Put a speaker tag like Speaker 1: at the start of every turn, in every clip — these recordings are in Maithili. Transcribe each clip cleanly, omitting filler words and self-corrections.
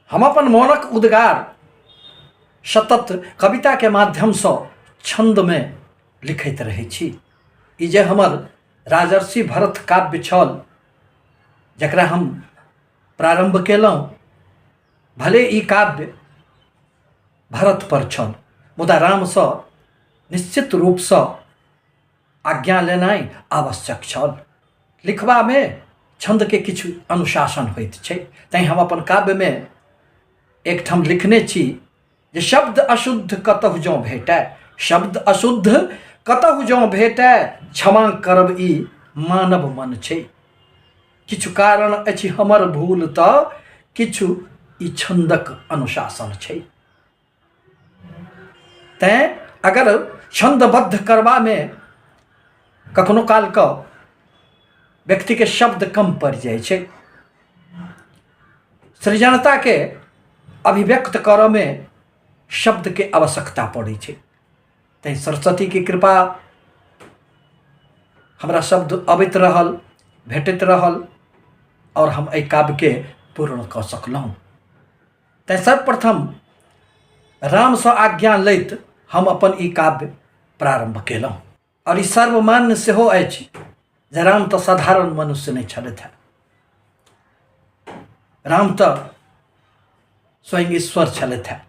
Speaker 1: हम अपन मोनक उद्गार सतत कविताके माध्यमसँ छन्दमे लिखैत रहै छी। ई जे हमर राजर्षि भरत काव्य छल जकरा हम प्रारम्भ केलहुँ, भले ई काव्य भरत पर छल मुदा रामसँ निश्चित रूपसँ आज्ञा लेनाइ आवश्यक छल। लिखबामे छन्दके किछु अनुशासन होइत छै, तैँ हम अपन काव्यमे एकठाम लिखने छी जे शब्द अशुद्ध कतहु जँ भेटय, शब्द अशुद्ध कतहु जँ भेटय, क्षमा करब ई मानव मन छै। किछु कारण अछि हमर भूल तऽ किछु ई छन्दक अनुशासन छै। तैँ अगर छन्दबद्ध करबामे कखनो कालके व्यक्तिके शब्द कम पड़ि जाइ छै, सृजनताके अभिव्यक्त करऽमे शब्दके आवश्यकता पड़ै छै। तैँ सरस्वतीके कृपा हमरा शब्द अबैत रहल, भेटैत रहल आओर हम एहि काव्यके पूर्ण कऽ सकलहुँ। तैँ सर्वप्रथम रामसँ आज्ञा लैत हम अपन ई काव्य प्रारम्भ केलहुँ। आओर ई सर्वमान्य सेहो अछि जे राम तऽ साधारण मनुष्य नहि छलथि हेँ, राम तऽ स्वयं ईश्वर छलथि हेँ।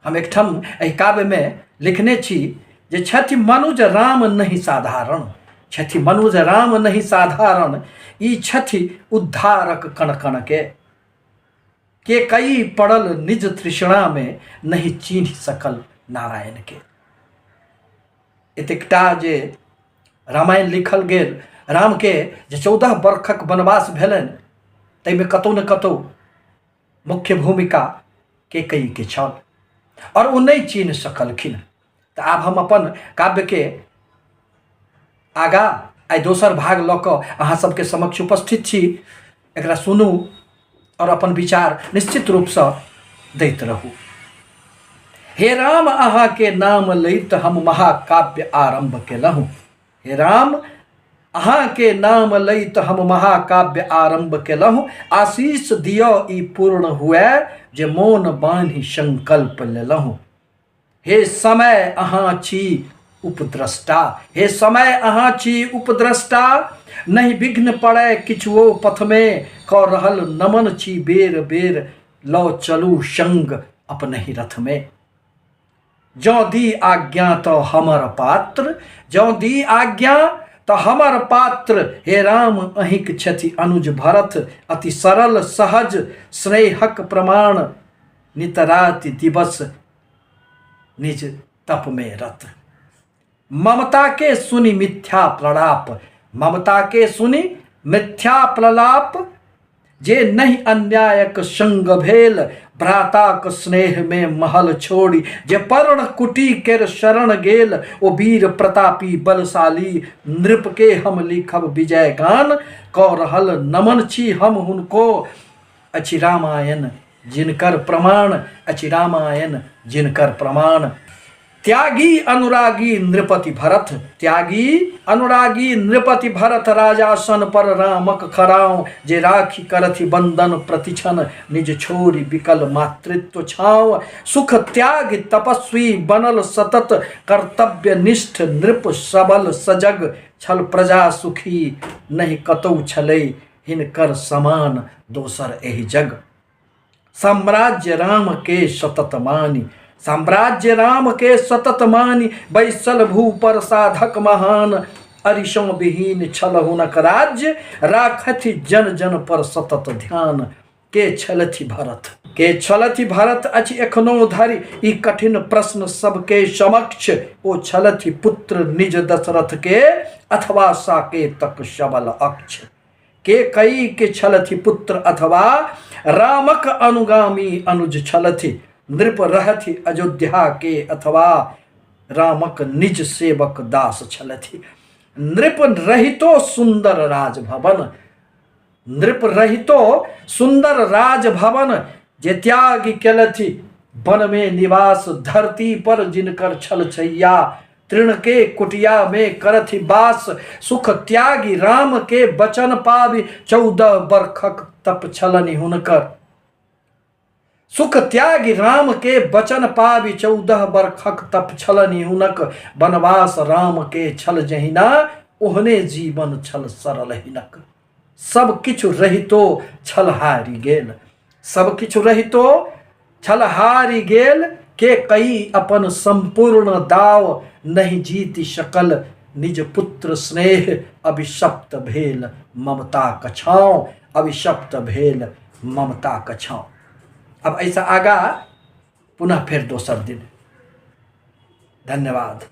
Speaker 1: हम एकठाम एहि काव्यमे लिखने छी जे छथि मनुज राम नहि साधारण, छथि मनुज राम नहि साधारण, ई छथि उद्धारक कण कण के कई पड़ल निज तृष्णा में नहीं चिन्ह सकल नारायण के। एतेकटा जे रामायण लिखल गेल, रामके जे 14 बरखक वनवास भेलनि ताहिमे कतहु ने कतहु मुख्य भूमिका केकईके छल और ओ नहि चिन्ह सकलखिन। तऽ आब हम अपन काव्यके आगाँ आइ दोसर भाग लऽ कऽ अहाँ सबके समक्ष उपस्थित छी। एकरा सुनू और अपन विचार निश्चित रूपसँ दैत रहू। हे राम अहाँके नाम लैत हम महाकाव्य आरम्भ केलहुँ। हे राम अहाँके नाम लैत हम महाकाव्य आरम्भ केलहुँ। आशीष दिअ ई पूर्ण हुए जे मोन बान्हि संकल्प लेलहुँ। हे समय अहाँ छी उपद्रष्टा, हे समय अहाँ छी उपद्रष्टा, नहि विघ्न पड़य किछुओ पथमे, कऽ रहल नमन छी बेर बेर, लऽ चलू संग अपनहि रथमे। जँ दी आज्ञा तऽ हमर पात्र, जँ दी आज्ञा तऽ हमर पात्र, हे राम अहिंक छथि अनुज भरत, अति सरल सहज स्नेहक प्रमाण, नित राति दिवस निज तप में रत। ममता के सुनि मिथ्या प्रलाप, ममता के सुनि मिथ्या प्रलाप, जे नहि अन्यायक संग भेल, भ्राताक स्नेह में महल छोड़ि जे पर्ण कुटी केर शरण गेल, ओ वीर प्रतापी बलशाली नृप के हम लिखब विजय गान, कऽ रहल नमन छी हम हुनको, अछि रामायण जिनकर प्रमाण, अछि रामायण जिनकर प्रमाण। त्यागी अनुरागी नृपति भरत, त्यागी अनुरागी नृपति भरत, राजा सन पर रामक खराव, जे राखी करथि बंदन प्रतिक्षण, निज छोड़ि विकल मातृत्व छाँव, सुख त्याग तपस्वी बनल सतत, कर्तव्य निष्ठ नृप सबल सजग, छल प्रजा सुखी नहि कतौ छलै हिनकर समान दोसर एहि जग। साम्राज्य राम के सतत मानि, साम्राज्य राम के सतत मानि, बैसल भू पर साधक महान, अरिशों विहीन छल हुनक राज्य, राखथि जन जन पर सतत ध्यान। के छलथि भरत, के छलथि भरत अछि एखनो धरि ई कठिन प्रश्न सबके समक्ष, ओ छलथि पुत्र निज दशरथ के अथवा साकेतक सबल अक्ष। के कई के छलथि पुत्र अथवा रामक अनुगामी अनुज छलथि, नृप रहथि अयोध्या के अथवा रामक निज सेवक दास छलथि। नृप रहितो सुंदर राजभवन, नृप रहितो सुंदर राजभवन, जे त्याग केलथि वन में निवास, धरती पर जिनकर छल छैया, तृण के कुटिया में करथि बास, सुख त्यागी राम के बचन पाबि, 14 बरखक तप छलनि हुनकर। सुख त्यागि राम के वचन पाबि 14 बरखक तप छलनि हुनक। वनवास राम के छल जहिना, ओहने जीवन छल सरल हिनक। सब किछु रहितो छल हारि गेल, सब किछु रहितो छल हारि गेल। के कई अपन संपूर्ण दाव नहि जीति सकल, निज पुत्र स्नेह अभिशप्त भेल ममता कछाँव, अभिशप्त भेल ममता कछाँव। अब ऐसा आगा पुनः फिर दोसर दिन। धन्यवाद।